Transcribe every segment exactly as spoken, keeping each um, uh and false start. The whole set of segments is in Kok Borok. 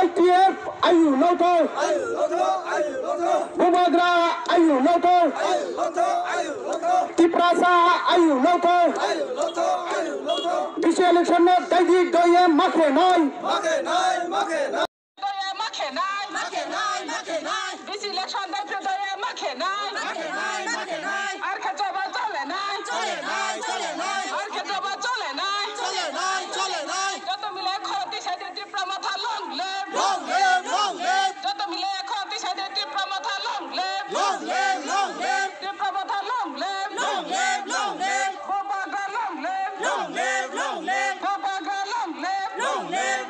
I T F ayu nokthok. Bubagra ayu nokthok. Tiprasa ayu nokthok. Bisi election no daidi doye makhe noi. Doye makhe noi. Bisi election daidi doye makhe noi. Ar khe joba chole noi. Ar khe joba chole noi. Joto mile khorokti sai de Tipra Motha long live. Long live, long live. Joto mile khorokti sai de Tipra Motha long live. Long live, long live. Tipra Motha long live. Long live, long live. Bubagra long live. Long live, long live. Bubagra long live. Long live.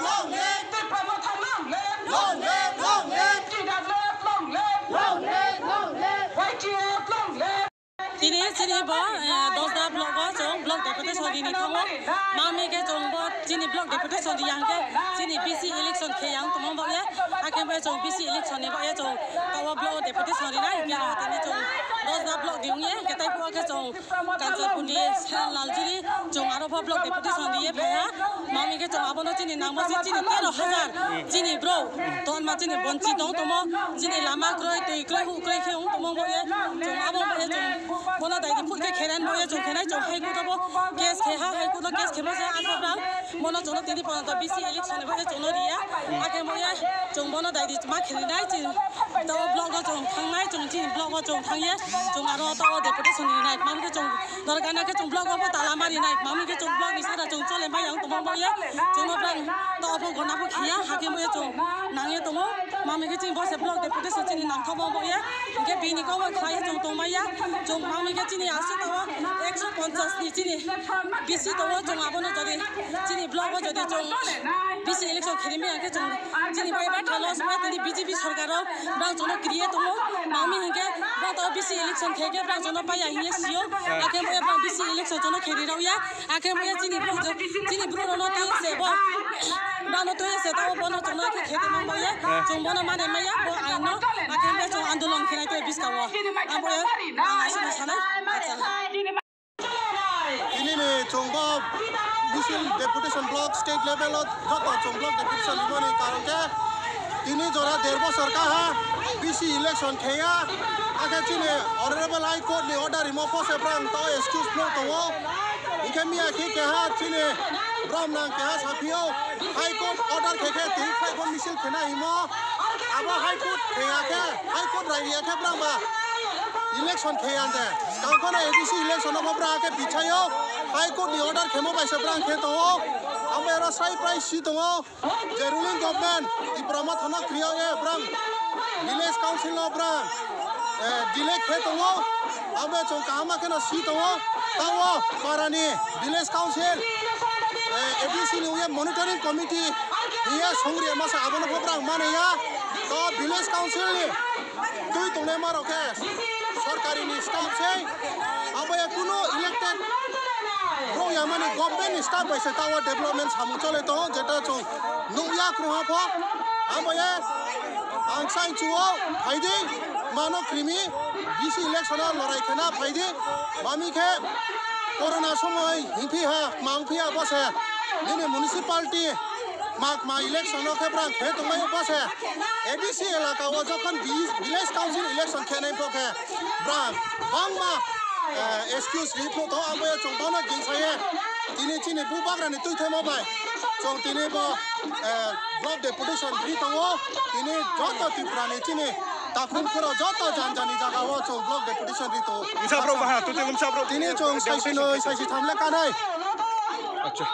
Long live! Tipra Motha long live! Long live! Long live! T W F long live! Long live! Long live! Y T F long live! Tini chini bo, eh, Dosda block o chwng block deputation rini thango. Mami khe chwng bo chini block deputation ri yang khe chini B C election khe yang tongmo bo ye. Hakhe bo chwng B C election ni bo ye chwng tawa block o deputation rinai. Khe no tini chwng Dosda block di ong ye. Khe tai phuwa khe chwng Kanchanpur ni Saran Laljuri, chwng aro pho block deputation riye phaiha. Mami khe chwng abono chini nangma se chini tero hajar chini bro. Tonma chini bonchi tong tomo, chini lama kroi, twi kroi, hu kroi khe ung tomo boye. Chwng abo boye chwng bono daidi phut khe kheren boye chwng khenai chwng High Court abo case kheha, High Court o case khema se ang khabra. Bono chwngno tini porjonto B C election ni bagwi chwngno riya. Hakhe boya chwng bono daidi ma khirinai chwng tao block o chwng thangnai chwng chini block o chwng thangya chwng aro tao deputation rinai. Mamkhe chwng dorgana khe chwng block o bo tala marinai. Mamkhe chwng block ni sara chwng chole mai yang tongma boya chwngno bang tao bo gona bo khiya hakhe boya chwng nangya tongo. Mamkhe chini bose block deputation chini nangthokma boya. Hingke bini kok bai khlai chwng tongmaya. Chwng mamwi khe chini aswk tawa ekso ponchas ni chini bisi tongo. Chwng abono jodi chini block o jodi chwng bisi election kheri maya khe chwng chini bai ba thalo sma tini B J P sarkar o bang chwngno kriye tongo. Mamwi hingke bang tawa bisi election kheke bang chwngno paya hiye sio. Akhe bo bang bisi election chwngno kheri rokya. Akhe maya chini bro, chini bro no twi se bo. Bano twi se tao bono chwngno khe khete mang boya. Chwng bono mane maya bo aino. Akhe maya chwng andolon khenai tei biska o. Abo ya, ang aswk sanai. Acha. Tini ni chwng bo misil deputation block state level o joto chwng block deputation limoni karon khe tini jora der bosor kaha B C election kheya. Akhe chini Honorable High Court ni order rimo pose brang tao excuse no tongo. Hingke miya khe keha chini brom nang keha saphio High Court order khe khe twi khlai bo misil khena himo. Abo High Court kheya khe, High Court rai riya khe brang ba election kheya de. Skang phano A D C election o bo brang khe bichaio High Court ni order khemo bai se brang khe tongo. Amo ero sai prai si tongo. Je ruling government Tipra Motha no kriya ye brang village council no brang, eh, delay khe tongo, abo chwng kaham ma kheno si tongo, tao parani village council, eh, A D C ni uye monitoring committee hiye songri masa abono bo brang mane ya, to village council ni twi tongnai ma rok khe sorkari ni staff se, abo ya kuno elected bro ya mani government ni staff bai se tao development samung chole tongo, jeta chwng nukya kwrwngha pho, abo ya ang sai chuo phaidi mano krimi B C election o lorai khena phaidi, mami khe corona somoi hingphi ha mang phiya bo se nini municipality Makma election o khe brang khe tongmai bo se A D C elaka o jokhon vi-, village council election khenai pho khe brang bangma, eh, excuse ri pho to abo ya chwng bono gingsa ye tini chini bubagra ni twi themo bai chwng tini bo, eh, block deputation ri tongo tini joto Tripura ni chini takhum khoro joto jan jani jaga o chwng block deputation ri tongo. Wngsa bro baha, tuti wngsa bro. Tini chwng saisi noi saisi tham le kanai. Acha.